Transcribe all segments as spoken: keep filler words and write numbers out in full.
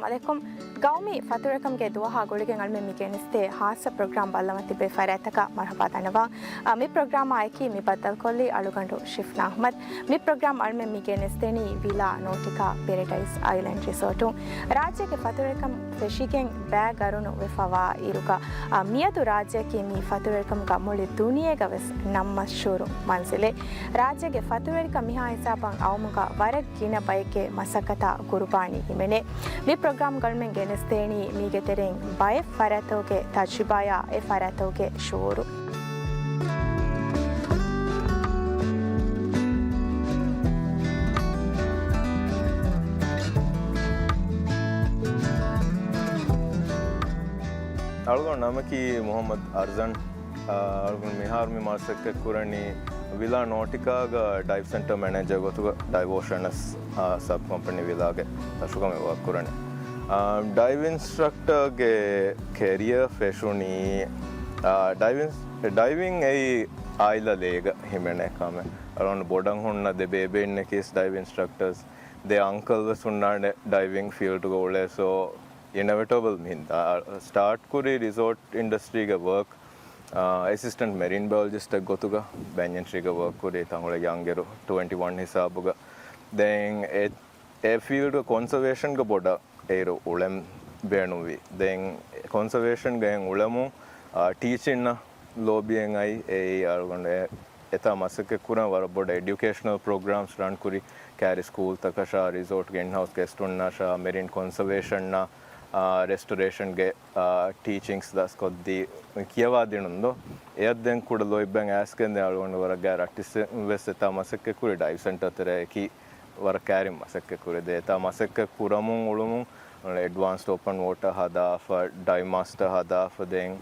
އަލައިކުމް. ގައުމީ ފަތުރުވެރިކަމުގެ ދުވަހާ ގުޅިގެން އަޅުމެން މި ގެނެސްދޭ ހާއްސަ ޕްރޮގްރާމް ބައްލަވަން ތިބޭ ފަރާތްތަކަށް މަރުޙަބާ ދަންނަވަން. އާ، މި ޕްރޮގްރާމާ އެކީ މި ބައްދަލުކޮށްލީ އަޅުގަނޑު ޝިފްނާ އަޙްމަދު. މި ޕްރޮގްރާމް އަޅުމެން މި ގެނެސްދެނީ ވިލާ ނޯޓިކާ ޕެރެޑައިސް އައިލެންޑް ރިސޯޓުން. ރާއްޖޭގެ ފަތުރުވެރިކަން ފެށިގެން ބައި ގަރުނު ވެފަވާ އިރުގަ، އާ، މިއަދު ރާއްޖެއަކީ މި ފަތުރުވެރިކަމުގަ މުޅި ދުނިޔޭގަ ވެސް ނަން މަޝްހޫރު މަންޒިލެއް. ރާއްޖޭގެ ފަތުރުވެރިކަން މިހާ ހިސާބަށް އައުމުގަ ވަރަށް ގިނަ ބައެއްގެ މަސައްކަތާ ގުރުބާނީ ހިމެނޭ. މި ޕްރޮގްރާމް އަޅުމެން ގެނެސްދޭނީ މީގެ ތެރެއިން ބައެއް ފަރާތްތަކުގެ ތަޖުރިބާއާ އެ ފަރާތްތަކުގެ ޝުޢޫރު. އަޅުގަނޑު ނަމަކީ މުޙައްމަދު އަރްޒަން. އާ، އަޅުގަނޑު މިހާރު މި މަސައްކަތް ކުރަނީ ވިލާ ނޯޓިކާގަ ޑައިވް ސެންޓަރ މެނޭޖަރ ގޮތުގަ ޑައިވޯޝަނަސް، އާ، ސަބް ކަމްޕަނީ ވިލާގެ ތަށުގަ މި ވާކް ކުރަނީ. އާ، ޑައިވް އިންސްޓްރަކްޓަރގެ ކެރިއަރ ފެށުނީ، އާ، ޑައިވް އިންސް-، ޑައިވިން އެއީ އާއިލާ ލޭގަ ހިމެނޭ ކަމެއް. އަޅުގަނޑު ބޮޑަށް ހުންނަ ދެ ބޭބެއިންނަކީ ޑައިވް އިންސްޓްރަކްޓަރސް. ދެ އަންކަލް ވެސް ހުންނާނެ ޑައިވިން ފީލްޑުގަ އުޅޭ. ސޯ، އިންއެވިޓަބަލް މިހިން ދާ-، ސްޓާޓް ކުރީ ރިސޯޓް އިންޑަސްޓްރީގެ ވަރކް، އާ، އެސިސްޓެންޓް މެރިން ބަޔޮލޮޖިސްޓެއް ގޮތުގަ ބެންޏެންޓްރީގަ ވަރކް ކުރީ ތަންކޮޅެއް ޔަންގް އިއަރު ޓްވެންޓީ ވަން ހިސާބުގަ. ދެން އެ، އެ ފީލްޑްގަ ކޮންސަވޭޝަންގަ ބޮޑަށް އޭރު އުޅެން ބޭނުންވި. ދެން ކޮންސަވޭޝަންގަ އެހެން އުޅެމުން، އާ، ޓީޗިންއަށް ލޯބިއެއް އައި އެއީ އަޅުގަނޑު އެ އެތާ މަސައްކަތް ކުރަން ވަރަށް ބޮޑަށް އެޑިއުކޭޝަނަލް ޕްރޮގްރާމްސް ރަން ކުރި ކައިރި ސްކޫލްތަކަށާ، ރިސޯޓްގެ އިންހައުސް ގެސްޓުންނާށާ، މެރިން ކޮންސަވޭޝަންއާ، އާ، ރެސްޓޮރޭޝަންގެ، އާ، ޓީޗިންގްސް ދަސްކޮށްދީ ކިޔަވާދިނުން ދޯ. އެއަށް ދެން ކުޑަ ލޯތްބެއް އައިސްގެން ދެން އަޅުގަނޑު ވަރަށް ގާތް ރައްޓިސް ވެސް އެތާ މަސައްކަތް ކުރި ޑައިވް ސެންޓަރ ތެރޭ އެކީ ވަރަށް ކައިރިން މަސައްކަތް ކުރި. ދެ އެތާ މަސައްކަތް ކުރަމުން އުޅުމުން އެޑްވާންސްޑް އޯޕަން ވޯޓަރ ހަދާފަ، ޑައިވް މާސްޓަރ ހަދާފަ، ދެން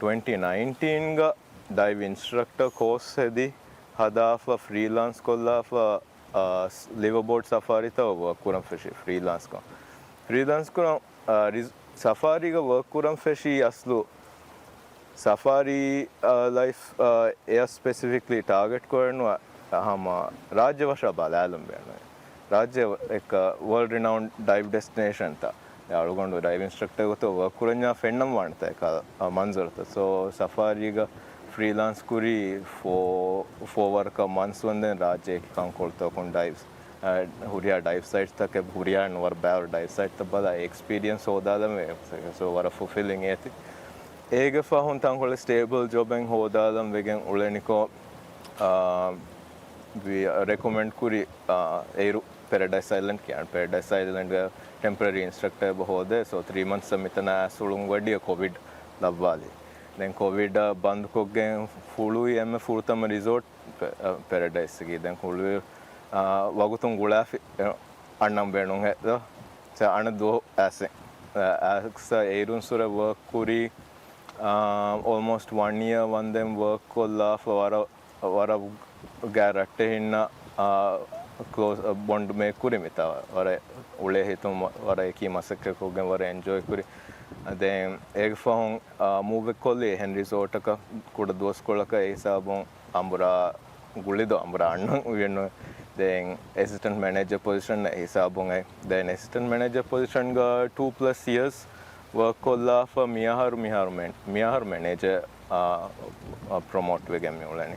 ޓްވެންޓީ ނައިންޓީންގަ ޑައިވް އިންސްޓްރަކްޓަރ ކޯސް ހެދި ހަދާފަ، ފްރީލާންސް ކޮށްލާފަ، އާ، ލިވަބޯޑް ސަފާރީތައް ވަރކް ކުރަން ފެށި ފްރީލާންސްކޮށް. ފްރީލާންސް ކުރަން، އާ، ރި-، ސަފާރީގަ ވަރކް ކުރަން ފެށީ އަސްލު ސަފާރީ، އާ، ލައިފް، އާ، އެއަށް ސްޕެސިފިކްލީ ޓާގެޓް ކުރެއްނު، ހަމަ ރާއްޖެ ވަށާ ބަލާލުން ބޭނުން. ރާއްޖެ އެއްކަ ވަރލްޑް ރިނައުންޑް ޑައިވް ޑެސްޓިނޭޝަންތައް. އަޅުގަނޑު ޑައިވް އިންސްޓްރަކްޓަރ ގޮތަށް ވަރކް ކުރަންޏާ ފެންނަން ވާނެތާ އެކަ މަންޒަރުތައް. ސޯ، ސަފާރީގަ ފްރީލާންސް ކުރީ ފޯ، ފޯ ވަރކަށް މަންސް ވަންދެން ރާއްޖެ އެކި ކަންކޮޅުތަކުން ޑައިވްސް، އަ، ހުރިހާ ޑައިވް ސައިޓްތަކެއް ހުރިހާ ނުވަރަ ބައިވަރު ޑައިވް ސައިޓްތައް ބަލާ އެކްސްޕީރިއެންސް ހޯދާލަން ވޭ. ސޯ، ވަރަށް ފުލްފިލިން އޭތި. އޭގެ ފަހުން ތަންކޮޅެއް ސްޓޭބަލް ޖޮބެއް ހޯދާލަން ވެގެން އުޅެނިކޮށް، އާ، ވި-، ރެކޮމެންޑް ކުރި، އާ، އޭރު ޕެރަޑައިސް އައިލެންޑް ކިޔާން. ޕެރަޑައިސް އައިލެންޑްގަ ޓެމްޕަރަރީ އިންސްޓްރަކްޓަރ އެބަ ހޯދޭ. ސޯ، ތްރީ މަންތްސް މިތަނަށް އައިސް އުޅުން ވަޑިއަ ކޮވިޑް ލައްވާލި. ދެން ކޮވިޑަށް ބަންދުކޮށްގެން ހުޅުވި އެންމެ ފުރަތަމަ ރިސޯޓް ޕެ-، އަ، ޕެރަޑައިސްގީ. ދެން ހުޅުވި، އާ، ވަގުތުން ގުޅާފި، އަ، އަންނަން ބޭނުން ހެއް-، އަ، އަނެއް ދުވަހު އައިސް، އަ، އައިސް އޭރުން ސުރެ ވަރކް ކުރީ، އާ، އޯލްމޯސްޓް ވަން އިޔަރ ވަންދެން ވަރކް ކޮށްލާފަ ވަރަށް ވަރަށް ގާތް ރައްޓެހިންނަށް، އާ، ކްލޯސް، އާ، ބޮންޑް މޭކް ކުރި މިތާ ވަރަށް އުޅޭ ހިތުން ވަ-، ވަރަށް އެކީ މަސައްކަތްކޮށްގެން ވަރަށް އެންޖޯއި ކުރި. ދެން އޭގެ ފަހުން، އާ، މޫވް ކޮށްލީ އެހެން ރިސޯޓަކަށް ކުޑަ ދުވަސްކޮޅަކަށް އެ ހިސާބުން އަނބުރާ ގުޅިދޯ އަނބުރާ އަންނަން އުވެންނު. ދެން އެސިސްޓެންޓް މެނޭޖަރ ޕޮޒިޝަން އެ ހިސާބުން އެ. ދެން އެސިސްޓެންޓް މެނޭޖަރ ޕޮޒިޝަންގަ ޓޫ ޕްލަސް އިޔަރސް ވަރކް ކޮށްލާފަ މިއަހަރު، މިހާރު މެން-، މިއަހަރު މެނޭޖަރ، އާ، އާ، ޕްރޮމޯޓް ވެގެން މި އުޅެނީ.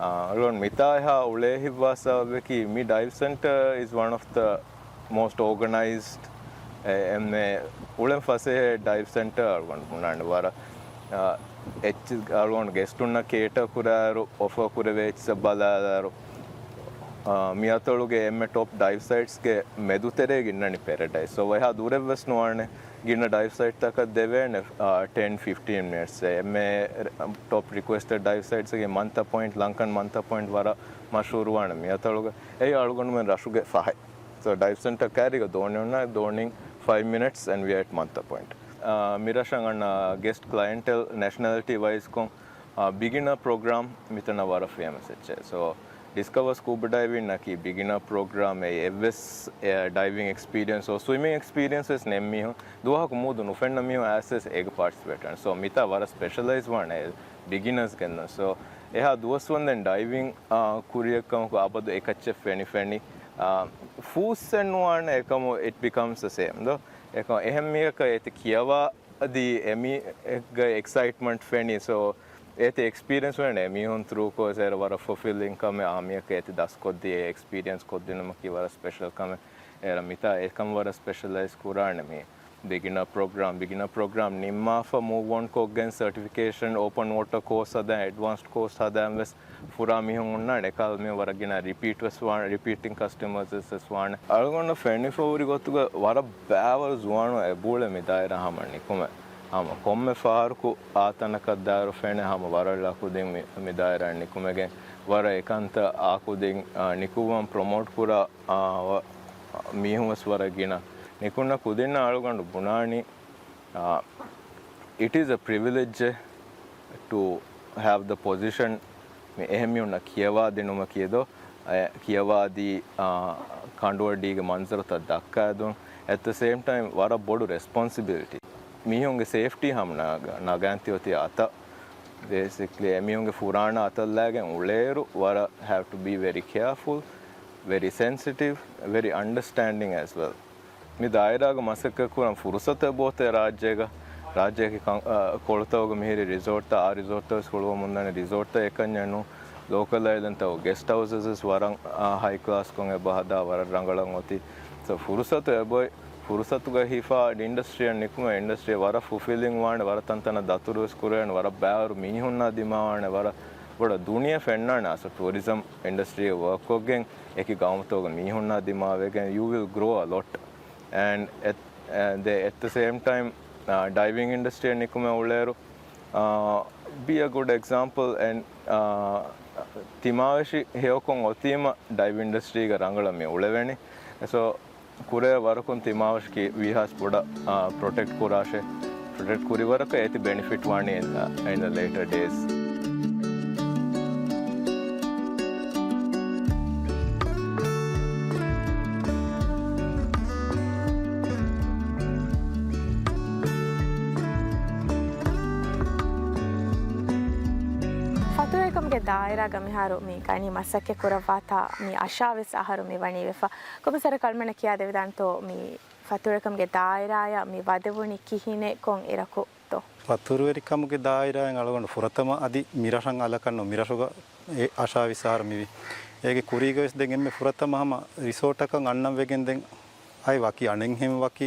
އާ، އަޅުގަނޑު މިތާ އެހާ އުޅޭ ހިތްވާ ސަބަބަކީ މި ޑައިވް ސެންޓަރ އިޒް ވަން އޮފް ދަ މޯސްޓް އޯގަނައިޒްޑް އެ، އެންމެ އުޅެން ފަސޭހަ ޑައިވް ސެންޓަރ އަޅުގަނޑު ބުނާނެ ވަރަށް، އާ، އެއްޗި-، އަޅުގަނޑު ގެސްޓުންނަށް ކޭޓަ ކުރާއިރު، އޮފަރ ކުރެވޭ އެއްޗިއްސަށް ބަލާލާއިރު، އާ، މި އަތޮޅުގެ އެންމެ ޓޮޕް ޑައިވް ސައިޓްސްގެ މެދުތެރޭގަ އިންނަނީ ޕެރަޑައިސް. ސޯ، އެހާ ދުރެއް ވެސް ނުވާނެ. ގިނަ ޑައިވް ސައިޓްތަކަށް ދެވޭނެ، އާ، ޓެން ފިފްޓީން މިނިޓްސް. އެންމެ ޓޮޕް ރިކުއެސްޓެޑް ޑައިވް ސައިޓްސްގެ މަންތަ ޕޮއިންޓް، ލަންކަން މަންތަ ޕޮއިންޓް ވަރަށް މަޝްހޫރުވާނެ މި އަތޮޅުގަ. އެއީ އަޅުގަނޑުމެން ރަށުގެ ފަހެއް. ސޯ، ޑައިވް ސެންޓަރ ކައިރީގަ ދޯނި އޮންނާ ދޯނިން ފައިވް މިނިޓްސް އެންޑް ވީ އެޓް މަންތަ ޕޮއިންޓް. އާ، މި ރަށަށް އަންނަ ގެސްޓް ކްލައިންޓެލް ނެޝަނަލިޓީ ވައިޒްކޮށް، އާ، ބިގިނަރ ޕްރޮގްރާމް މިތަނަށް ވަރަށް ފޭމަސް އެއްޗެއް. ސޯ، ޑިސްކަވަރ ސްކޫބާ ޑައިވިންއަކީ ބިގިނަރ ޕްރޮގްރާމް. އެއީ އެއްވެސް، އެ، ޑައިވިން އެކްސްޕީރިއެންސް އޯ ސްވިމިން އެކްސްޕީރިއެންސް ވެސް ނެތް މީހުން، ދުވަހަކު މޫދު ނުފެންނަ މީހުން އައިސް ވެސް އޭގަ ޕާޓިސިޕޭޓް ވާނެ. ސޯ، މިތާ ވަރަށް ސްޕެޝަލައިޒް ވާނެ ބިގިނަރސް ގެންދަން. ސޯ، އެހާ ދުވަސް ވަންދެން ޑައިވިން، އާ، ކުރިއެއްކަމަކު އަބަދު އެކައްޗެއް ފެނި ފެނި، އާ، ފޫއްސެއް ނުވާނެ އެކަމު، it becomes the same ދޯ. އެކަމަ އެހެން މީހަކަށް އޭތި ކިޔަވާ އަދި އެމީގަ އެކްސައިޓްމަންޓް ފެނި. ސޯ އޭތި އެކްސްޕީރިއެންސް ވެން އެމީހުން ތްރޫކޯސް އޭރަ ވަރަށް ފުލްފިލިން ކަމެއް އާ މީހަކަށް އޭތި ދަސްކޮށްދިޔަ އެކްސްޕީރިއެންސް ކޮށްދިނުމަކީ ވަރަށް ސްޕެޝަލް ކަމެއް. އޭރަ މިތާ އެކަން ވަރަށް ސްޕެޝަލައިޒް ކުރާނެ މީ ބިގިނަރ ޕްރޮގްރާމް، ބިގިނަރ ޕްރޮގްރާމް ނިންމާފަ މޫވް އޮން ކޮށްގެން ސަޓިފިކޭޝަން އޯޕަން ވޯޓަރ ކޯސް ހަދާ، އެޑްވާންސްޑް ކޯސް ހަދާން ވެސް ފުރާ މީހުން އޮންނާނެ. އެކަލަ މި ވަރަށް ގިނަ ރިޕީޓް ވެސް ވާނެ، ރިޕީޓިން ކަސްޓަމަރސް ވެސް ވެސް ވާނެ. އަޅުގަނޑަށް ފެނިފަ ހުރި ގޮތުގަ ވަރަށް ބައިވަރު ޒުވާނު އެބޫޅެ މި ދާއިރާ ހަމަ ނިކުމެ. ހަމަ ކޮންމެ ފަހަރަކު އާ ތަނަކަށް ދާއިރު ފެނެ ހަމަ ވަރަށް ލަކުދިން މި، މި ދާއިރާ ނިކުމެގެން ވަރަށް އެކަންތައް އާކުދިން، އާ، ނިކުމެން ޕްރޮމޯޓް ކުރާ، އާ، ވަ-، މީހުން ވެސް ވަރަށް ގިނަ. ނިކުންނަ ކުދިންނަށް އަޅުގަނޑު ބުނާނީ، އާ، it is a privilege to have the position މި އެހެން މީހުންނަށް ކިޔަވާ ދިނުމަކީ ދޯ، އެ، ކިޔަވާދީ، އާ، ކަނޑުއަޑީގެ މަންޒަރުތައް ދައްކާދުން. At the same time ވަރަށް ބޮޑު ރެސްޕޮންސިބިލިޓީ. މީހުންގެ ސޭފްޓީ ހަމަ ނަގަ-، ނަގަންތި އޮތީ އަތަށް. ބޭސިކްލީ އެމީހުންގެ ފުރާނަ އަތަށްލާގެން އުޅޭއިރު ވަރަށް have to be very careful, very sensitive, very understanding as well. މި ދާއިރާގަ މަސައްކަތް ކުރަން ފުރުސަތު އެބައޮތޭ ރާއްޖޭގަ. ރާއްޖޭގެ ކަން-، އަ، ކޮޅުތަކުގަ މިހިރީ ރިސޯޓްތައް، އާ ރިސޯޓްތައް ވެސް ހުޅުވަމުންދަނީ. ރިސޯޓްތައް އެކަންޏެއް ނޫން. ލޯކަލް އައިލެންޑްތައް ގެސްޓް ހައުސަސް ވެސް ވަރަށް، އާ، ހައި ކްލާސްކޮށް އެބަ ހަދާ ވަރަށް ރަނގަޅަށް އޮތީ. ސޯ ފުރުސަތު އެބޮތް، ފުރުސަތުގަ ހިފާ އިންޑަސްޓްރީއެއް ނިކުމެ އިންޑަސްޓްރީ ވަރަށް ފުލްފިލިން ވާނެ، ވަރަށް ތަންތަނަށް ދަތުރު ވެސް ކުރެވޭނެ، ވަރަށް ބައިވަރު މީހުންނާ ދިމާވާނެ، ވަރަށް ބޮޑަށް ދުނިޔެ ފެންނާނެ އަސް ޓޫރިޒަމް އިންޑަސްޓްރީގަ ވަރކްކޮށްގެން އެކި ގައުމުތަކުގެ މީހުންނާ ދިމާވެގެން you will grow a lot. And at, and at the same time, އާ، ޑައިވިން އިންޑަސްޓްރީއެއް ނިކުމެ އުޅޭއިރު، އާ، be a good example and، އާ، ތިމާވެށި ހެޔޮކޮށް އޮތީމަ ޑައިވިން އިންޑަސްޓްރީގަ ރަނގަޅަށް މި އުޅެވޭނެ. ސޯ، ކުރޭ ވަރަކުން ތިމާވެށި ވީހާވެސް ބޮޑަށް، އާ، ޕްރޮޓެކްޓް ކުރާށޭ. ޕްރޮޓެކްޓް ކުރި ވަރަކަށް އޭތި ބެނިފިޓް ވާނީ in the later days. ފަތުރުވެރިކަމުގެ ދާއިރާގަ މިހާރު މި ގަނީ މަސައްކަތް ކުރައްވާތާ މި އަށާވީސް އަހަރު މި ވަނީ ވެފަ. ކޮމިސަރ ކަޅުމެނަށް ކިޔާދެވިދާނެތޯ މި ފަތުރުވެރިކަމުގެ ދާއިރާއަށް މި ވަދެވުނީ ކިހިނެއް ކޮން އިރަކުތޯ؟ ފަތުރުވެރިކަމުގެ ދާއިރާއިން އަޅުގަނޑު ފުރަތަމަ އަދި މި ރަށަށް އަލަކަށް ނޫން، މި ރަށުގަ އެ އަށާވީސް އަހަރު މިވީ. އޭގެ ކުރީގަވެސް ދެން އެންމެ ފުރަތަމަ ހަމަ ރިސޯޓަކަށް އަންނަން ވެގެން ދެން އައި ވަކި އަނެއްހެން ވަކި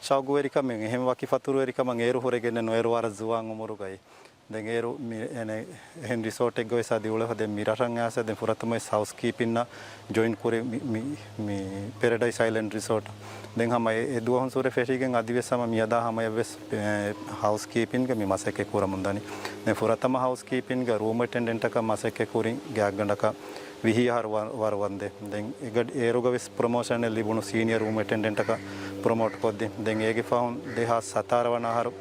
ޝައުގުވެރިކަމެއް އެހެން ވަކި ފަތުރުވެރިކަމަށް އޭރު ހުރެގެންނެއް ނުވޭ އޭރު ވަރަށް ޒުވާން އުމުރުގައި. ދެން އޭރު މި އެނެ އެހެން ރިސޯޓެއްގަ ވެސް އަދި އުޅެފަ. ދެން މި ރަށަށް އައިސް ދެން ފުރަތަމަ ވެސް ހައުސްކީޕިންއަށް ޖޮއިން ކުރި މި، މި، މި ޕެރެޑައިސް އައިލެންޑް ރިސޯޓް. ދެން ހަމަ އެ، އެ ދުވަހުން ސުރެ ފެށިގެން އަދިވެސް ހަމަ މިއަދާ ހަމަޔަށްވެސް، އެ، ހައުސްކީޕިންގ މި މަސައްކަތް ކުރަމުންދަނީ. ދެން ފުރަތަމަ ހައުސްކީޕިންގ ރޫމް އެޓެންޑެންޓަކަށް މަސައްކަތް ކުރިން ގާތްގަނޑަކަށް ވިހި އަހަރު ވަ-، ވަރު ވަންދެން. ދެން އެގަޑި އޭރުގަ ވެސް ޕްރޮމޯޝަނެއް ލިބުނު ސީނިއަރ ރޫމް އެޓެންޑެންޓަކަށް ޕްރޮމޯޓް ކޮށްދިން. ދެން އޭގެ ފަހުން ދެހާސް ސަތާރަ ވަނަ އަހަރު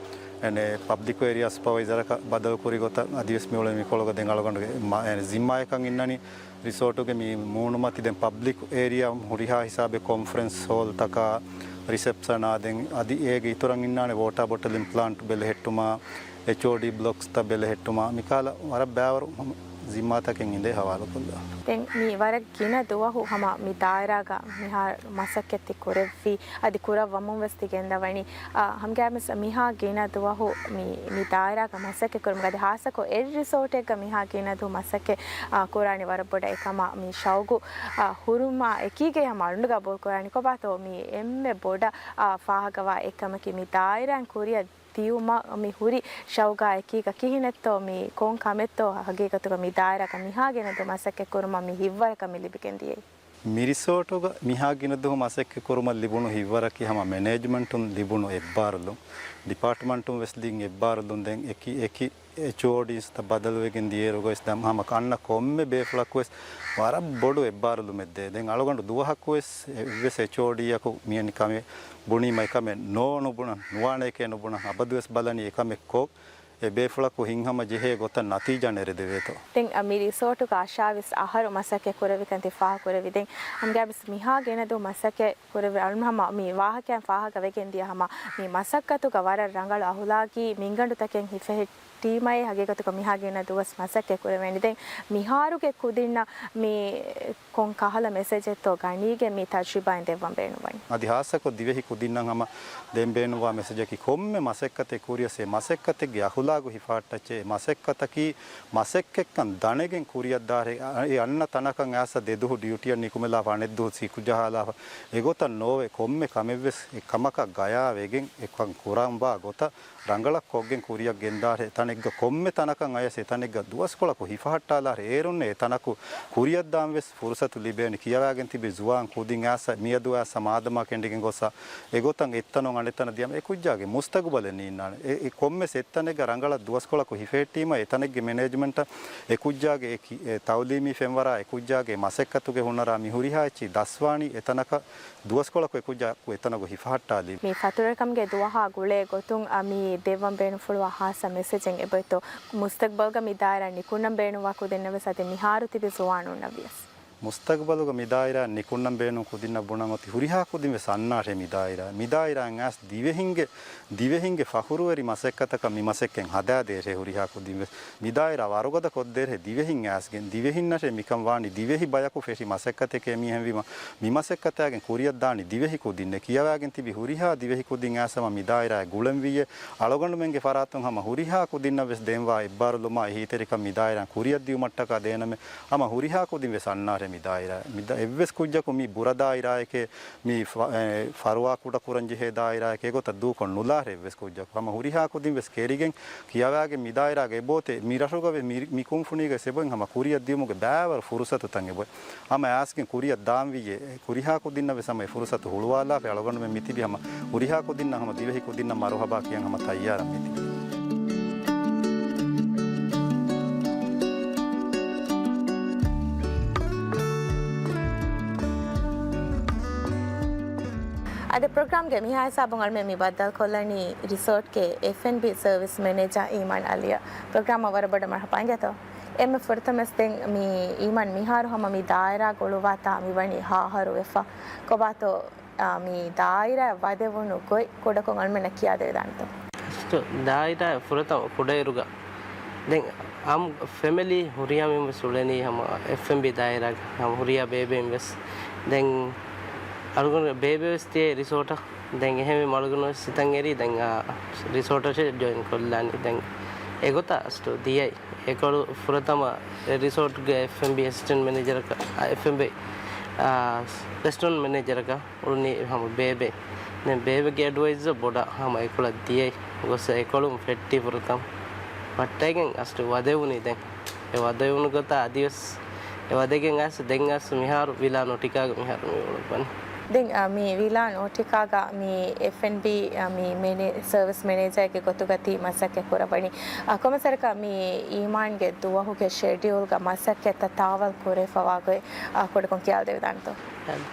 އެނެ ޕަބްލިކް އޭރިއާ ސުޕަވައިޒަރަކަށް ބަދަލު ކުރި ގޮތަށް އަދިވެސް މި އުޅެނީ މިކޮޅުގަ. ދެން އަޅުގަނޑުގެ މަ-، އެ، ޒިންމާއަކަށް އިންނަނީ ރިސޯޓުގެ މި މޫނުމަތި ދެން ޕަބްލިކް އޭރިއާ ހުރިހާ ހިސާބެއް ކޮންފަރެންސް ހޯލްތަކާ، ރިސެޕްޝަނާ، ދެން އަދި އޭގެ އިތުރަށް އިންނާނެ ވޯޓާ ބޮޓަލިން ޕްލާންޓް ބެލެހެއްޓުމާ، އެޗްއޯޑީ ބްލޮކްސްތައް ބެލެހެއްޓުމާ، މިކަހަލަ ވަރަށް ބައިވަރު ޒިންމާތަކެއް އިނދޭ ހަވާލުކޮށްލާ. ދެން މި ވަރަށް ގިނަ ދުވަހު ހަމަ މި ދާއިރާގަ މިހާރު މަސައްކަތް ތި ކުރެއްވި، އަދި ކުރައްވަމުން ވެސް ތި ގެންދަވަނީ. އާ، ހަމަގައިމުވެސް މިހާ ގިނަ ދުވަހު މި، މި ދާއިރާގަ މަސައްކަތް ކުރުމުގަ އަދި ހާއްސަކޮށް އެއް ރިސޯޓެއްގަ މިހާ ގިނަ ދުވަހު މަސައްކަތް، އާ، ކުރާނީ ވަރަށް ބޮޑަށް. އެކަމާ މި ޝައުގު، އާ، ހުރުމާ އެކީގައި ހަމަ އަޅުގަނޑު ގަބޫލު ކުރާނީ. ކޮބާތޯ މި އެންމެ ބޮޑަށް، އާ، ފާހަގަވާ އެއްކަމަކީ މި ދާއިރާއިން ކުރިއަށް ދިޔުމަށް މި ހުރި ޝައުގާ އެކީގަ ކިހިނެއްތޯ މި ކޮން ކަމެއްތޯ ހަގީގަތުގަ މި ދާއިރާގަ މިހާ ގިނަ ދުވަހު މަސައްކަތް ކުރުމަށް މި ހިތްވަރަކަށް މި ލިބިގެން ދިޔައީ؟ މި ރިސޯޓުގަ މިހާ ގިނަ ދުވަހު މަސައްކަތް ކުރުމަށް ލިބުނު ހިތްވަރަކީ ހަމަ މެނޭޖްމަންޓުން ލިބުނު އެއްބާރުލުން، ޑިޕާޓްމަންޓުން ވެސް ދިން އެއްބާރުލުން، ދެން އެކި އެކި އެޗްއޯޑީސްތައް ބަދަލުވެގެން ދިޔައިރުގަވެސް ދަމް ހަމަ އަންނަ ކޮންމެ ބޭފުޅަކުވެސް ވަރަށް ބޮޑު އެއްބާރުލުމެއް ދޭ. ދެން އަޅުގަނޑު ދުވަހަކުވެސް އެއްވެސް އެޗްއޯޑީއަކު މިއަނި ކަމެއް ބުނީމަ އެކަމެއް ނޯ ނުބުނަން، ނުވާނެކޭ ނުބުނަން، އަބަދުވެސް ބަލަނީ އެކަމެއް ކޮށް އެ ބޭފުޅަކު ހިތްހަމަ ޖެހޭ ގޮތަށް ނަތީޖާ ނެރެދެވޭތޯ. ދެން މި ރިސޯޓުގަ އަށާވީސް އަހަރު މަސައްކަތް ކުރެވިކަން ތި ފާހަގަކުރެއްވި. ދެން ހަމަގައިމުވެސް މިހާ ގިނަ ދުވަހު މަސައްކަތް ކުރެވި އަޅުން ހަމަ މި ވާހަކައިން ފާހަގަ ވެގެން ދިޔަ ހަމަ މި މަސައްކަތުގަ ވަރަށް ރަނގަޅު އަހުލާގީ މިންގަނޑުތަކެއް ހިފެހެއްޓި ޓީމަށް ހަގީގަތުގަ މިހާ ގިނަ ދުވަސް މަސައްކަތް ކުރެވޭނެ. ދެން މިހާރުގެ ކުދިންނަށް މި ކޮން ކަހަލަ މެސެޖެއްތޯ ގަނީގެން މި ތަޖްރިބާއިން ދެއްވަން ބޭނުންވަނީ؟ އަދި ހާއްސަކޮށް ދިވެހި ކުދިންނަށް ހަމަ ދެން ބޭނުންވާ މެސެޖަކީ، ކޮންމެ މަސައްކަތެއް ކުރިޔަސް އެ މަސައްކަތެއްގެ އަޚުލާގު ހިފަހައްޓައްޗޭ، އެ މަސައްކަތަކީ މަސައްކަތްކަން ދަނެގެން ކުރިއަށްދާށޭ، އެ އަންނަ ތަނަކަށް އައިސް ދެ ދުހު ޑިއުޓީއަށް ނިކުމެލާފަ އަނެއް ދުހު ސިކުޖަހާލާފަ އެގޮތަށް ނޯވެ، ކޮންމެ ކަމެއްވެސް އެ ކަމަކަށް ގަޔާވެގެން އެކަން ކުރަންވާ ގޮތަށް ރަނގަޅަށް ކޮށްގެން ކުރިއަށް ގެންދާށޭ، އެތަނެއްގަ ކޮންމެ ތަނަކަށް އަޔަސް އެތަނެއްގަ ދުވަސްކޮޅަކު ހިފަހައްޓާލާށޭ، އޭރުންނޭ އެތަނަކު ކުރިއަށްދާން ވެސް ފުރުސަތު ލިބޭނެ. ކިޔަވާގެން ތިބި ޒުވާން ކުދިން އައިސް މިއަދު އައިސް މާދަމާ ކެނޑިގެން ގޮސްސާ، އެގޮތަށް އެއްތަނުން އަނެއްތަނަށް ދިޔަމަ އެކުއްޖާގެ މުސްތަގުބަލެއް ނީންނާނެ. އެ، އެ ކޮންމެސް އެއްތަނެއްގަ ރަނގަޅަށް ދުވަސްކޮޅަކު ހިފެހެއްޓީމަ އެތަނެއްގެ މެނޭޖްމަންޓަށް އެކުއްޖާގެ އެ ކި-، އެ ތައުލީމީ ފެންވަރާ އެކުއްޖާގެ މަސައްކަތުގެ ހުނަރާ މި ހުރިހާ އެއްޗިހި ދަސްވާނީ އެތަނަކަށް ދުވަސްކޮޅަކު އެކުއްޖާ އެތަނަކު ހިފަހައްޓާލީ. މި ފަތުރުވެރިކަމުގެ ދުވަހާ ގުޅޭ ގޮތުން، އަ، މި ދެއްވަން ބޭނުންފުޅުވާ ހާއްސަ މެސެޖެއް އެބައޮތްތޯ؟ މުސްތަގްބަލްގަ މި ދާއިރާ ނިކުންނަން ބޭނުންވާ ކުދިންނަށް ވެސް އަދި މިހާރު ތިބި ޒުވާނުންނަށް ވިޔަސް. މުސްތަގްބަލުގަ މި ދާއިރާ ނިކުންނަން ބޭނުން ކުދިންނަށް ބުނަން އޮތީ ހުރިހާ ކުދިން ވެސް އަންނާށޭ މި ދާއިރާ. މި ދާއިރާއިން އައިސް ދިވެހިންގެ، ދިވެހިންގެ ފަޚުރުވެރި މަސައްކަތަކަށް މި މަސައްކަތް ހަދާދޭށޭ ހުރިހާ ކުދިން ވެސް. މި ދާއިރާ ވަރުގަދަ ކޮށްދޭށޭ ދިވެހިން އައިސްގެން. ދިވެހިންނަށޭ މިކަން ވާނީ ދިވެހި ބަޔަކު ފެށި މަސައްކަތެކޭ މީހެންވީމަ، މި މަސައްކަތާގެން ކުރިއަށްދާނީ ދިވެހި ކުދިންނޭ. ކިޔަވާގެން ތިބި ހުރިހާ ދިވެހި ކުދިން އައިސް ހަމަ މި ދާއިރާއަށް ގުޅެންވީއޭ. އަޅުގަނޑުމެންގެ ފަރާތުން ހަމަ ހުރިހާ ކުދިންނަށް ވެސް ދޭންވާ އެއްބާރުލުމާ އެހީތެރިކަން މި ދާއިރާއިން ކުރިއަށްދިއުމަށްޓަކާ ދޭނަމޭ. ހަމަ ހުރިހާ ކުދިން ވެސް އަންނާށޭ މި ދާއިރާ. މި ދަ-، އެއްވެސް ކުއްޖަކު މި ބުރަ ދާއިރާއެކޭ، މި ފަ-، އެ، ފަރުވާ ކުޑަކުރަންޖެހޭ ދާއިރާއެކޭ އެގޮތަށް ދޫކޮށް ނުލާށޭ އެއްވެސް ކުއްޖަކު. ހަމަ ހުރިހާ ކުދިން ވެސް ކެރިގެން ކިޔަވާގެން މި ދާއިރާގަ އެބައޮތޭ މި ރަށުގަ ވެ-، މި، މި ކުންފުނީގަ ވެސް އެބައޮތް ހަމަ ކުރިއަށްދިއުމުގެ ބައިވަރު ފުރުސަތުތައް އެބައޮތް. ހަމަ އައިސްގެން ކުރިއަށް ދާންވީއޭ. ހުރިހާ ކުދިންނަށް ވެސް ހަމަ އެ ފުރުސަތު ހުޅުވާލާފަ އަޅުގަނޑުމެން މިތިބި ހަމަ ހުރިހާ ކުދިންނަށް ހަމަ ދިވެހި ކުދިންނަށް މަރުހަބާ ކިޔަން ހަމަ ތައްޔާރަށް މިތިބި. އަދި ޕްރޮގްރާމްގެ މިހާ ހިސާބުން އަޅުމެން މި ބައްދަލުކޮށްލަނީ ރިސޯޓްގެ އެފް އެންޑް ބީ ސަރވިސް މެނޭޖަރ އީމާން އަލީއަށް. ޕްރޮގްރާމަށް ވަރަށް ބޮޑަށް މަރުޙަބާ އިނގޭތޯ. އެންމެ ފުރަތަމަސް ދެން މި އީމާން މިހާރު ހަމަ މި ދާއިރާ ގުޅުވާތާ މިވަނީ ހަ އަހަރު ވެފަ. ކޮބާތޯ، އާ، މި ދާއިރާއަށް ވަދެވުނު ގޮތް ކުޑަކޮށް އަޅުމެންނަށް ކިޔާދެވިދާނެތޯ؟ އަސްލު ދާއިރާ ފުރަތަމަ ކުޑައިރުގަ ދެން އާއްމު ފެމިލީ ހުރިހާ މީހުން ވެސް އުޅެނީ ހަމަ އެފް އެންޑް ބީ ދާއިރާގަ ހަމަ ހުރިހާ ބޭބެއިން ވެސް. ދެން އަޅުގަނޑު ބޭބެ ވެސް ދިޔައީ ރިސޯޓަށް. ދެން އެހެންވީމަ އަޅުގަނޑު ވެސް ހިތަށް އެރީ ދެން އާ ރިސޯޓަށޭ ޖޮއިން ކޮށްލާނީ. ދެން އެގޮތަށް އަސްލު ދިޔައީ. އެކޮޅު ފުރަތަމަ އެ ރިސޯޓްގެ އެފް އެންޑް ބީ އެސިސްޓެންޓް މެނޭޖަރަކަށް، އާ، އެފް އެންޑް ބީ، އާ، ރެސްޓޯރެންޓް މެނޭޖަރަކަށް އުޅުނީ ހަމަ ބޭބެ. ދެން ބޭބެގެ އެޑްވައިޒަށް ބޮޑަށް ހަމަ އެކޮޅަށް ދިޔައީ. ގޮސް އެކޮޅުން ފެއްޓީ ފުރަތަމަ. ފައްޓައިގެން އަސްލު ވަދެވުނީ ދެން. އެ ވަދެވުނު ގޮތަށް އަދިވެސް އެ ވަދެގެން އައިސް ދެން އައިސް މިހާރު ވިލާ ނޯޓިކާގަ މިހާރު މި އުޅުއްވަނީ. ދެން، އާ، މި ވިލާ ނޯޓިކާގަ މި އެފް އެންޑް ބީ، އާ، މި މެނޭ-، ސަރވިސް މެނޭޖަރެއްގެ ގޮތުގަ ތި މަސައްކަތް ކުރައްވަނީ. އާ، ކޮންމެސް ވަރަކަށް މި އީމާންގެ ދުވަހުގެ ޝެޑިއުލްގަ މަސައްކަތްތައް ތާވަލް ކުރެވިފަވާ ގޮތް، އާ، ކުޑަކޮށް ކިޔާދެވިދާނެތޯ؟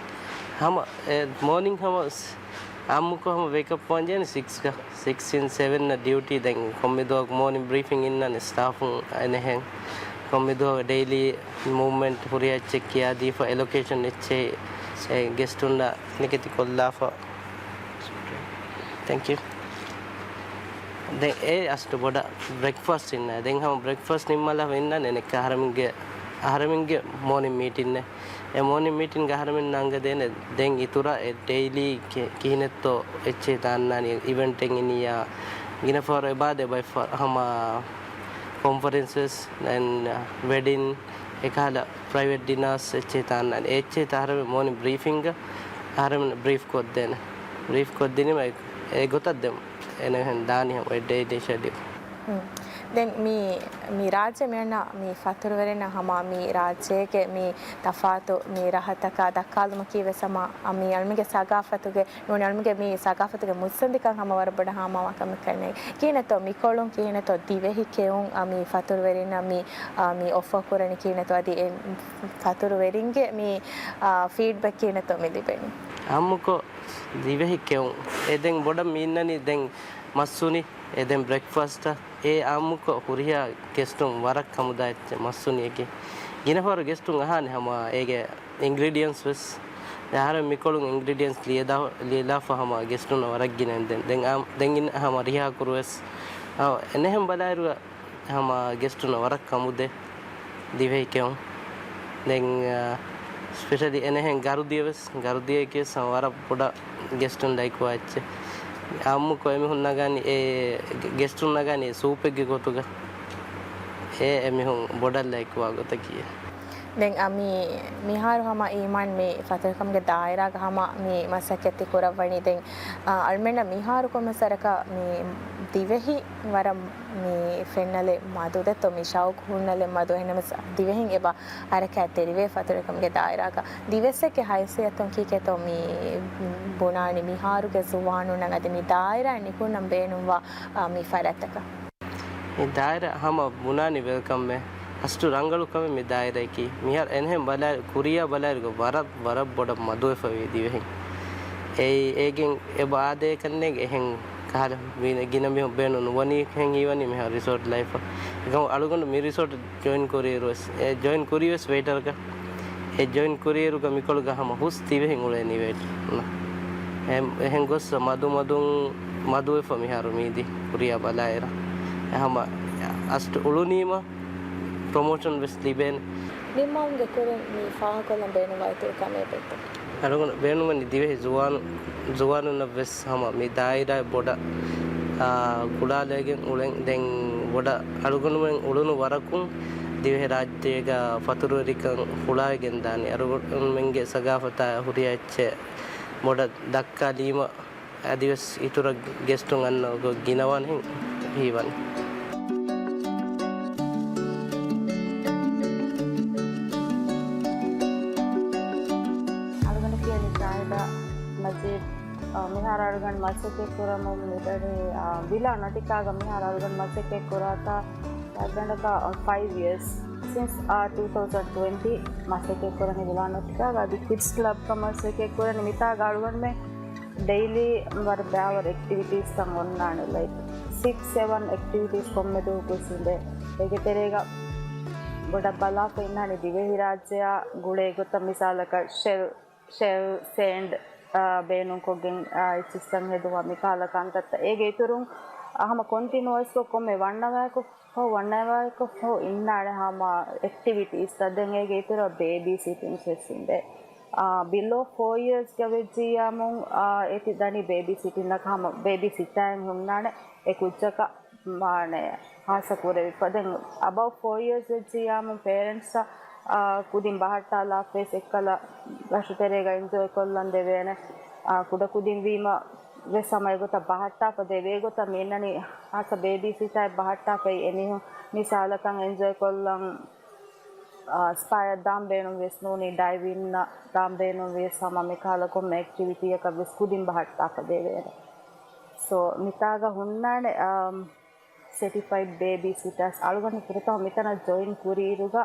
ހަމަ، އެ، މޯނިން ހަމަ ސް-، އާއްމުކޮށް ހަމަ ވޭކްއަޕް ވާންޖެހޭނީ ސިކްސްގަ. ސިކްސް އިން ސެވެން އަށް ޑިއުޓީ. ދެން ކޮންމެ ދުވަހަކު މޯނިން ބްރީފިން އިންނާނެ ސްޓާފުން އެނެހެން. ކޮންމެ ދުވަހަކު ޑެއިލީ މޫވްމެންޓް ހުރިހާ އެއްޗެއް ކިޔާދީފަ، އެލޮކޭޝަން އެއްޗެއް އެ ގެސްޓުންނަށް ނިކެތި ކޮށްލާފަ. ތެންކް ޔޫ. ދެން އެ އަސްލު ބޮޑަށް ބްރެކްފާސްޓް އިންނާ. ދެން ހަމަ ބްރެކްފާސްޓް ނިންމާލާފަ އިންނާނެ އަހަރެމެންގެ، އަހަރެމެންގެ މޯނިން މީޓިންއެއް. އެ މޯނިން މީޓިންގަ އަހަރެމެންނަށް އަންގަދޭނެ ދެން އިތުރަށް އެ ޑެއިލީ ކި-، ކިހިނެއްތޯ އެއްޗެއް ދާންނާނީ އިވެންޓެއް އިނިއްޔާ. ގިނަ ފަހަރު އެބާދެ ބައެއް ފަ-، ހަމަ ކޮންފަރެންސަސް، ދެން ވެޑިން، އެކަހަލަ ޕްރައިވެޓް ޑިނާސް އެއްޗެއް ދާންނާނީ. އެ އެއްޗެއް އަހަރެމެން މޯނިން ބްރީފިންގަ އަހަރެމެން ބްރީފް ކޮށްދޭނެ. ބްރީފް ކޮށްދިނީމަ އެ، އެ ގޮތަށް ދެން އެނެހެން ދާނީ ހަމަ އެ ޑެއިލީ ޝެޑިއުލް. ހުން. ދެން މި، މި ރާއްޖެ މިއަންނަ މި ފަތުރުވެރިންނަށް ހަމަ މި ރާއްޖޭގެ މި ތަފާތު މި ރަހަތަކާ ދައްކާލުމަކީ ވެސް ހަމަ މި އަޅުމެންގެ ސަގާފަތުގެ ނޫނީ އަޅުމެންގެ މި ސަގާފަތުގެ މުއްސަނދިކަން ހަމަ ވަރަށް ބޮޑަށް ހާމަވާ ކަމެއް ކަންނޭނގެ. ކިހިނެއްތޯ މިކޮޅުން، ކިހިނެއްތޯ ދިވެހި ކެއުން، އަ، މި ފަތުރުވެރިންނަށް މި، އަ، މި އޮފަރ ކުރަނީ ކިހިނެއްތޯ އަދި އެ ފަތުރުވެރިންގެ މި، އަ، ފީޑްބެކް ކިހިނެއްތޯ މި ލިބެނީ؟ އާއްމުކޮށް ދިވެހި ކެއުން. އެ ދެން ބޮޑަށް މި އިންނަނީ ދެން މައްސުނި، އެ ދެން ބްރެކްފާސްޓަށް. އެ އާއްމުކޮށް ހުރިހާ ގެސްޓުން ވަރަށް ކަމުދާ އެއްޗެއް މައްސުނިއެކޭ. ގިނަ ފަހަރު ގެސްޓުން އަހާނެ ހަމަ އޭގެ އިންގްރީޑިއެންޓްސް ވެސް. ދެން އަހަރެން މިކޮޅުން އިންގްރީޑިއެންޓްސް ލިޔެލާ-، ލިޔެލާފަ ހަމަ ގެސްޓުންނަށް ވަރަށް ގިނައިން ދެން. ދެން އާ-، ދެން އިން ހަމަ ރިހާ ކުރުވެސް. އާ، އެނެހެން ބަލާއިރު ހަމަ ގެސްޓުންނަށް ވަރަށް ކަމުދޭ ދިވެހި ކެއުން. ދެން، އަ، ސްޕެޝަލީ އެނެހެން ގަރުދިޔަ ވެސް، ގަރުދިޔައަކީ ވެސް ވަރަށް ބޮޑަށް ގެސްޓުން ލައިކުވާ އެއްޗެއް. އާއްމުކޮށް އެމީހުން ނަގާނީ އެ، ގެސްޓުން ނަގާނީ އެ ސޫޕެއްގެ ގޮތުގަ. އެ އެމީހުން ބޮޑަށް ލައިކުވާ ގޮތަކީ. ދެން އަ، މި، މިހާރު ހަމަ އީމާން މި ފަތުރުކަމުގެ ދާއިރާގަ ހަމަ މި މަސައްކަތް ކުރައްވަނީ. ދެން، އަ، އަޅުމެންނަށް މިހާރު ކޮންމެސް ވަރަކަށް މި ދިވެހި ވަރަށް މި ފެންނަލެއް މަދު ދެއްތޯ، މި ޝައުޤު ހުންނަލެއް މަދު. އެހެންނަމަވެސް ދިވެހިން އެބަ ހަރަކާތް ތެރިވޭ ފަތުރުކަމުގެ ދާއިރާގަ. ދިވެއްސެއްގެ ހައިސިއްޔަތުން ކީކޭތޯ މި ބުނާނީ މިހާރުގެ ޒުވާނުންނަށް އަދި މި ދާއިރާއަށް ނިކުންނަން ބޭނުންވާ، އާ، މި ފަރާތްތަކަށް؟ މި ދާއިރާ ހަމަ ބުނާނީ ވެލްކަމެއް. އަސްލު ރަނގަޅު ކަމެއް މި ދާއިރާއަކީ. މިހާރު އެންހެން ބަލާ-، ކުރިޔާ ބަލާއިރުގަ ވަރަށް، ވަރަށް ބޮޑަށް މަދުވެފަވީ ދިވެހިން. އެއީ އޭގެން އެބަ އާދޭ ކަންނޭނގެ އެހެން ކަހަލަ ވީ-، ގިނަ މީހުން ބޭނުން ނުވަނީ ހެން ހީވަނީ މިހާރު ރިސޯޓް ލައިފަށް. އެކަމު އަޅުގަނޑު މި ރިސޯޓް ޖޮއިން ކުރިއިރު ވެސް، އެ ޖޮއިން ކުރީ ވެސް ވެއިޓަރގަ. އެ ޖޮއިން ކުރިއިރުގަ މިކޮޅުގަ ހަމަ ހުސް ދިވެހިން އުޅޭނީ ވެއިޓަރުންނަށް. އެ-، އެހެން ގޮސް މަދު މަދުން މަދުވެފަ މިހާރު މީދި ކުރިޔާ ބަލާއިރަށް. އެ ހަމަ އަސްޓް އުޅުނީމަ ޕްރޮމޯޝަން ވެސް ލިބޭނެ. ނިންމާލުމުގެ ކުރިން މި ފާހަގަކޮށްލަން ބޭނުންވާ އިތުރު ކަމެއް އެބައޮތްތަ؟ އަޅުގަނޑު ބޭނުންވަނީ ދިވެހި ޒުވާނު-، ޒުވާނުންނަށް ވެސް ހަމަ މި ދާއިރާއަށް ބޮޑަށް، އާ، ގުޅާލައިގެން އުޅެން. ދެން ބޮޑަށް އަޅުގަނޑުމެން އުޅުނު ވަރަކުން ދިވެހިރާއްޖޭގަ ފަތުރުވެރިކަން ހުޅައިގެންދާނެ. އަޅުގަނޑުމެންގެ ސަގާފަތާ ހުރިހާ އެއްޗެއް ބޮޑަށް ދައްކާލީމަ، އަދިވެސް އިތުރަށް ގެސްޓުން އަންނަ ގޮތް ގިނަވާނެ ހީވަނީ. އަޅުގަނޑަކީ ވަނީ ޒާހިދާ މަޖީދު. އާ، މިހާރު އަޅުގަނޑު މަސައްކަތް ކުރަމުން މިދަނީ، އާ، ވިލާ ނޮޓިކާގަ. މިހާރު އަޅުގަނޑު މަސައްކަތް ކުރާތާ އަޅުގަނޑަކަށް ފައިވް ޔިއަރސް. ސިންސް، އާ، ޓޫ ތައުޒަން ޓްވެންޓީ މަސައްކަތް ކުރަނީ ވިލާ ނޮޓިކާގަ. އަދި ކިޑްސް ކްލަބްގަ މަސައްކަތް ކުރަނީ. މިތާގަ އަޅުގަނޑުމެން ޑެއިލީ ވަރަށް ބައިވަރު އެކްޓިވިޓީސްތައް އޮންނާނެ، ލައިކް ސިކްސް ސެވަން އެކްޓިވިޓީސް ކޮންމެ ދުވަހަކުވެސް އިނދެ. އޭގެ ތެރޭގަ ބޮޑަށް ބަލާފަ އިންނާނެ ދިވެހިރާއްޖެއާ ގުޅޭ ގޮތަށް. މިސާލަކަށް ޝެލް، ޝެލް، ސޭންޑް، އާ، ބޭނުންކޮށްގެން، އާ، އެއްޗިސްތައް ހެދުމަށް މިކަހަލަ ކަންތައްތައް. އޭގެ އިތުރުން، އާ، ހަމަ ކޮންޓިނުއަސްކޮށް ކޮންމެ ވަންނަވައިކޮށް ފަހު، ވަންނަވައިކޮށް ފަހު އިންނާނެ ހަމަ އެކްޓިވިޓީސްތައް. ދެން އޭގެ އިތުރަށް ބޭބީ ސިޓިންގް ވެސް އިނދެ. އާ، ބިލޯ ފޯ އިޔާސްގަ ވެއްޖިއްޔާމުން، އާ، އޭތި ދަނީ ބޭބީ ސިޓިންގ ހަމަ ބޭބީ ސިޓާއެއް ހުންނާނެ އެ ކުއްޖަކަށް، މާނެ، ހާއްސަ ކުރެވިފަ. ދެން އަބަވް ފޯ އިޔާސް ވެއްޖިއްޔާމުން ޕޭރެންޓްސްއަށް، އާ، ކުދިން ބަހައްޓާލާފަވެސް އެއްކަލަ ރަށުތެރޭގަ އެންޖޯއި ކޮށްލަން ދެވޭނެ. އާ، ކުޑަކުދިން ވީމަ ވެސް ހަމަ އެގޮތަށް ބަހައްޓާފަ ދެވޭ ގޮތަށް މި އިންނަނީ. ހާއްސަ ބޭބީ ސިޓާއެއް ބަހައްޓާފައި އެމީހުން މިސާލަކަށް އެންޖޯއި ކޮށްލަން، އާ، ސްޕާއަށް ދާން ބޭނުން ވެސް ނޫނީ، ޑައިވިންއަށް ދާން ބޭނުން ވިޔަސް ހަމަ މިކަހަލަ ކޮންމެ އެކްޓިވިޓީއަކަށް ވެސް ކުދިން ބަހައްޓާފަ ދެވޭނެ. ސޯ، މިތާގަ ހުންނާނެ، އާ، ސެޓިފައިޑް ބޭބީ ސިޓާސް. އަޅުގަނޑު ފުރަތަމަ މިތަނަށް ޖޮއިން ކުރިއިރުގަ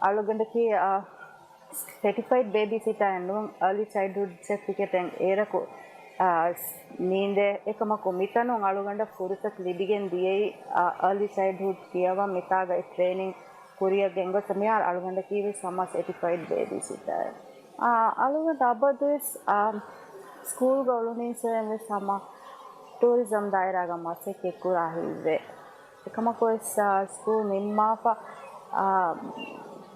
އަޅުގަނޑަކީ، އާ، ސެޓިފައިޑް ބޭބީ ސިޓާއެއް ނޫން، އާލީ ޗައިލްޑްހުޑް ސެޓްފިކެޓެއް އޭރަކު، އާ، މީނދޭ. އެކަމަކު މިތަނުން އަޅުގަނޑަށް ފުރުސަތު ލިބިގެން ދިޔައީ، އާ، އާލީ ޗައިލްޑްހުޑް ކިޔަވަން މިތާގައި ޓްރޭނިން ކުރިއަށް ގެންގޮސް މިހާރު އަޅުގަނޑަކީ ވެސް ހަމަ ސެޓިފައިޑް ބޭބީ ސިޓާއެއް. އާ، އަޅުގަނޑު އަބަދުވެސް، އާ، ސްކޫލްގަ އުޅުނީންސުރެން ވެސް ހަމަ ޓޫރިޒަމް ދާއިރާގަ މަސައްކަތް ކުރާ ހިތްވޭ. އެކަމަކުވެސް، އާ، ސްކޫލް ނިންމާފަ، އާ،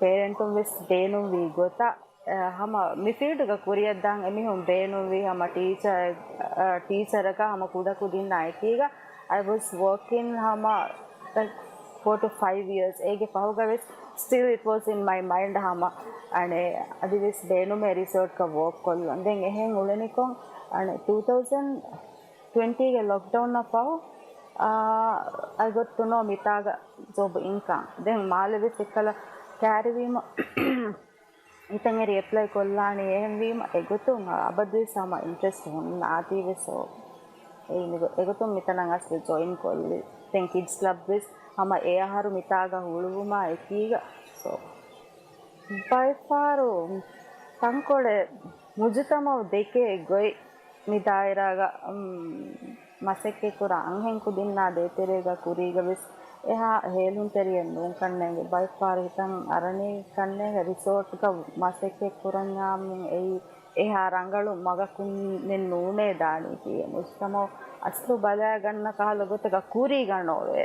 ޕޭރެންޓުން ވެސް ބޭނުންވީ ގޮތަށް، އާ، ހަމަ މި ފީލްޑްގަ ކުރިއަށްދާން އެމީހުން ބޭނުންވީ ހަމަ ޓީޗަރ، އާ، ޓީޗަރަކަށް ހަމަ ކުޑަކުދިންނާ އެކީގަ. I was working ހަމަ ފޯ ޓު ފައިވް އިޔާސް. އޭގެ ފަހުގަ ވެސް still it was in my mind ހަމަ އަނެއް އަދިވެސް ބޭނުމޭ ރިސޯޓްގަ ވޯކް ކޮށްލަން. ދެން އެހެން އުޅެނިކޮށް އަނެއް ޓޫ ތައުޒަން ޓްވެންޓީގެ ލޮކްޑައުންއަށް ފަހު، އާ، I got to know މިތާގަ ޖޮބް އިންކަން. ދެން މާލެ ވެސް އެއްކަލަ ކައިރިވީމަ ހިތަށް އެރި އެޕްލައި ކޮށްލާނީ. އެހެންވީމަ އެގޮތުން އަބަދުވެސް ހަމަ އިންޓްރެސްޓް ހުންނާތީވެސް. އެ އިން-، އެގޮތުން މިތަނަށް އަސްލު ޖޮއިން ކޮށްލި. ދެން ކިޑްސް ކްލަބް ވެސް ހަމަ އެ އަހަރު މިތާގަ ހުޅުވުމާ އެކީގަ. ސޯ، ބައެއްފަހަރު ތަންކޮޅެއް މުޖުތަމައު ދެކޭ ގޮތް މި ދާއިރާގަ، އުން، މަސައްކަތްކުރާ އަންހެން ކުދިންނާ ދޭތެރޭގަ ކުރީގަ ވެސް އެހާ ހޭލުންތެރިއެއް ނޫން ކަންނޭނގެ. ބައެއްފަހަރު ހިތަށް އަރަނީ ކަންނޭނގެ ރިސޯޓްގަ މަސައްކަތް ކުރަންޏާމުން އެއީ އެހާ ރަނގަޅު މަގަކުންނެއް ނޫނޭ ދާނީކީ. މުޖުތަމައު އަސްލު ބަލައިގަންނަ ކަހަލަ ގޮތަކަށް ކުރީގަ ނޯވޭ.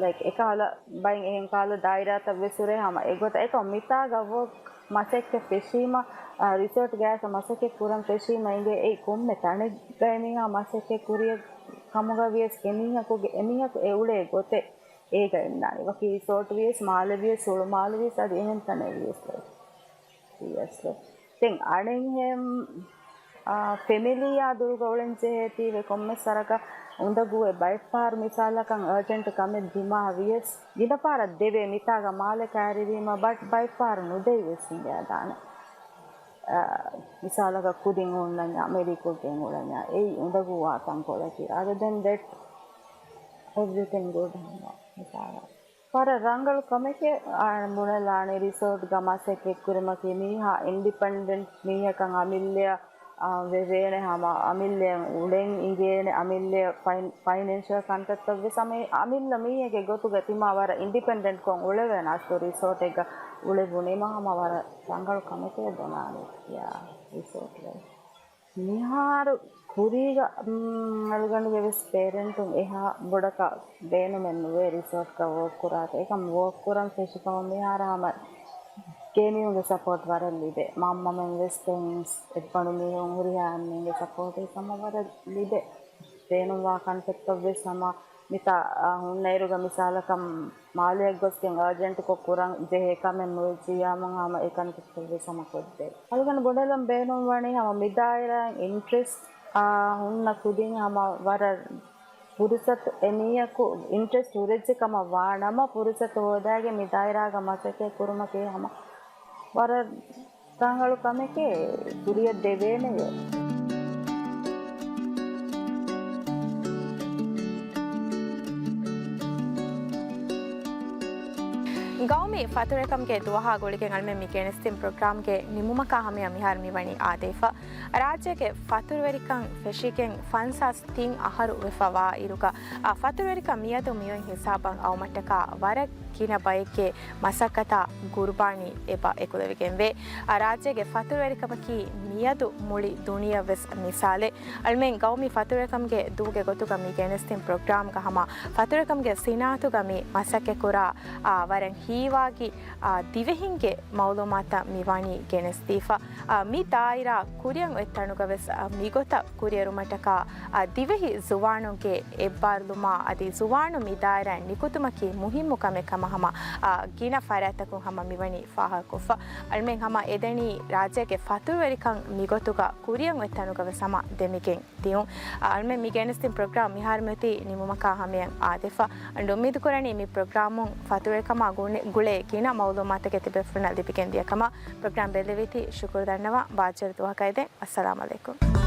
ލައިކް އެކަހަލަ ބައިން އެހެން ކަހަލަ ދާއިރާތައް ވެސް ހުރޭ ހަމަ އެގޮތަށް. އެކަމް މިތާގަ ވޯކް މަސައްކަތް ފެށީމަ، އާ، ރިސޯޓް ގައިސަ މަސައްކަތް ކުރަން ފެށީމަ އިނގޭ އެއީ ކޮންމެ ތަނެއްގައި މީހާ މަސައްކަތް ކުރިޔަށް ކަމުގަ ވިޔަސް އެމީހަކުގެ، އެމީހަކު އެ އުޅޭ ގޮތެއް އޭގަ އިންނާނެ. ވަކި ރިސޯޓް ވިޔަސް، މާލެ ވިޔަސް، ހުޅުމާލެ ވިޔަސް އަދި އެހެން ތަނެއް ވިޔަސް ވިޔަސް. ދެން އަނެއްހެން، އާ، ފެމިލީއާ ދުރުގަ އުޅެން ޖެހޭތީވެ ކޮންމެސް ވަރަކަށް އުނދަގޫވެ ބައެއްފަހަރު މިސާލަކަށް އަރޖެންޓް ކަމެއް ދިމާ ވިޔަސް ގިނަ ފަހަރަށް ދެވޭ މިތާގަ މާލެ ކައިރިވީމަ، ބަޓް ބައެއްފަހަރު ނުދެވި ވެސް ހިނގައިދާނެ. އާ، މިސާލަކަށް ކުދިން ހުންނަންޏާ، މެޑިކަލްގެ އުޅެންޏާ، އެއީ އުނދަގޫވާ ތަންކޮޅަކީ. Other than that, everything good ހަމަ މިސާލަށް. ވަރަށް ރަނގަޅު ކަމެކޭ، އާ، ބުނެލާނެ ރިސޯޓްގަ މަސައްކަތްކުރުމަކީ މީހާ އިންޑިޕެންޑެންޓް މީހަކަށް އަމިއްލަޔަށް، އާ، ވެވޭނެ ހަމަ އަމިއްލަޔަށް އުޅެން އިނގޭނެ، އަމިއްލަޔަށް ފައިން-، ފައިނޭންޝަލް ކަންތައްތައް ވެސް އަމި-، އަމިއްލަ މީހެއްގެ ގޮތުގަ ތިމާ ވަރަށް އިންޑިޕެންޑެންޓްކޮށް އުޅެވޭނެ އަސްލު ރިސޯޓެއްގަ އުޅެވުނީމަ ހަމަ ވަރަށް ރަނގަޅު ކަމެކޭ ބުނާނެ ޔާ ރިސޯޓް ލައިފް. މިހާރު ކުރީގަ، މް، އަޅުގަނޑުގެ ވެސް ޕޭރެންޓުން އެހާ ބޮޑަކަށް ބޭނުމެއް ނުވޭ ރިސޯޓްގަ ވޯކް ކުރާތަ. އެކަމް ވޯކް ކުރަން ފެށި ކަމަށް މިހާރު ހަމަ ގޭމިންގެ ސަޕޯޓް ވަރަށް ލިބޭ. މަންމަމެން ވެސް ދެން އެއްބަނޑު މީހުން ހުރިހާ އެންމެންގެ ސަޕޯޓެއް ހަމަ ވަރަށް ލިބޭ. ބޭނުންވާ ކަންތައްތައް ވެސް ހަމަ މިތާ، އާ، ހުންނައިރުގަ މިސާލަކަށް މާލެއަށް ގޮސްގެން އާޖެންޓްކޮށް ކުރަން ޖެހޭ ކަމެއް ނުވެއްޖިއްޔާމުން ހަމަ އެކަންތައްތައް ވެސް ހަމަ ކޮށްދޭ. އަޅުގަނޑު ބުނެލަން ބޭނުންވަނީ ހަމަ މި ދާއިރާއިން އިންޓްރެސްޓް، އާ، ހުންނަ ކުދިން ހަމަ ވަރަށް ފުރުސަތު އެމީހަކު އިންޓްރެސްޓް ހުރެއްޖެ ކަމަށް ވާނަމަ، ފުރުސަތު ހޯދާގެން މި ދާއިރާގަ މަސައްކަތް ކުރުމަކީ ހަމަ ވަރަށް ރަނގަޅު ކަމެކޭ ކުރިޔަށް ދެވޭނެޔޭ. ގައުމީ ފަތުރުވެރިކަމުގެ ދުވަހާ ގުޅިގެން އަޅުމެން މި ގެނެސްދިން ޕްރޮގްރާމްގެ ނިމުމަކާ ހަމަޔަށް މިހާރު މިވަނީ އާދެވިފަ. ރާއްޖޭގެ ފަތުރުވެރިކަން ފެށިގެން ފަންސާސް ތިން އަހަރު ވެފަ ވާ އިރުގަ، އާ، ފަތުރުވެރިކަން މިއަދު މިއޮތް ހިސާބަށް އައުމަށްޓަކާ ވަރަށް ގިނަ ބައެއްގެ މަސައްކަތާ ގުރުބާނީ އެބަ އެކުލެވިގެންވޭ. އާ، ރާއްޖޭގެ ފަތުރުވެރިކަމަކީ މިއަދު މުޅި ދުނިޔެއަށް ވެސް މިސާލެއް. އަޅުމެން ގައުމީ ފަތުރުވެރިކަމުގެ ދުވަހުގެ ގޮތުގަ މި ގެނެސްދިން ޕްރޮގްރާމްގަ ހަމަ ފަތުރުވެރިކަމުގެ ސިނާއަތުގަ މި މަސައްކަތްކުރާ، އާ، ވަރަށް ހީވާގި، އާ، ދިވެހިންގެ މައުލޫމާތަށް މި ވަނީ ގެނެސްދީފަ. އާ، މި ދާއިރާ ކުރިއަށް އޮތް ތަނުގަ ވެސް، އާ، މިގޮތަށް ކުރިއެރުމަށްޓަކާ، އާ، ދިވެހި ޒުވާނުންގެ އެއްބާރުލުމާ އަދި ޒުވާނު މި ދާއިރާއިން ނިކުތުމަކީ މުހިއްމު ކަމެއް ކަމަށް ހަމަ، އާ، ގިނަ ފަރާތްތަކުން ހަމަ މިވަނީ ފާހަގަކޮށްފަ. އަޅުމެން ހަމަ އެދެނީ ރާއްޖޭގެ ފަތުރުވެރިކަން މިގޮތުގަ ކުރިއަށް އޮތް ތަނުގަ ވެސް ހަމަ ދެމިގެން ދިޔުން. އަޅުމެން މި ގެނެސްދިން ޕްރޮގްރާމް މިހާރު މިއޮތީ ނިމުމަކާ ހަމަޔަށް އާދެފަ. އަންޑު އުއްމީދު ކުރަނީ މި ޕްރޮގްރާމުން ފަތުރުވެރިކަމާ ގުނެ-، ގުޅޭ ގިނަ މައުލޫމާތަކެއް ތިބޭފުޅުންނަށް ލިބިގެން ދިޔަ ކަމަށް. ޕްރޮގްރާމް ބެއްލެވީތީ ޝުކުރު ދަންނަވަން. ބާއްޖަވެރި ދުވަހަކަށް އެދެން. އައްސަލާމް އަލައިކުމް.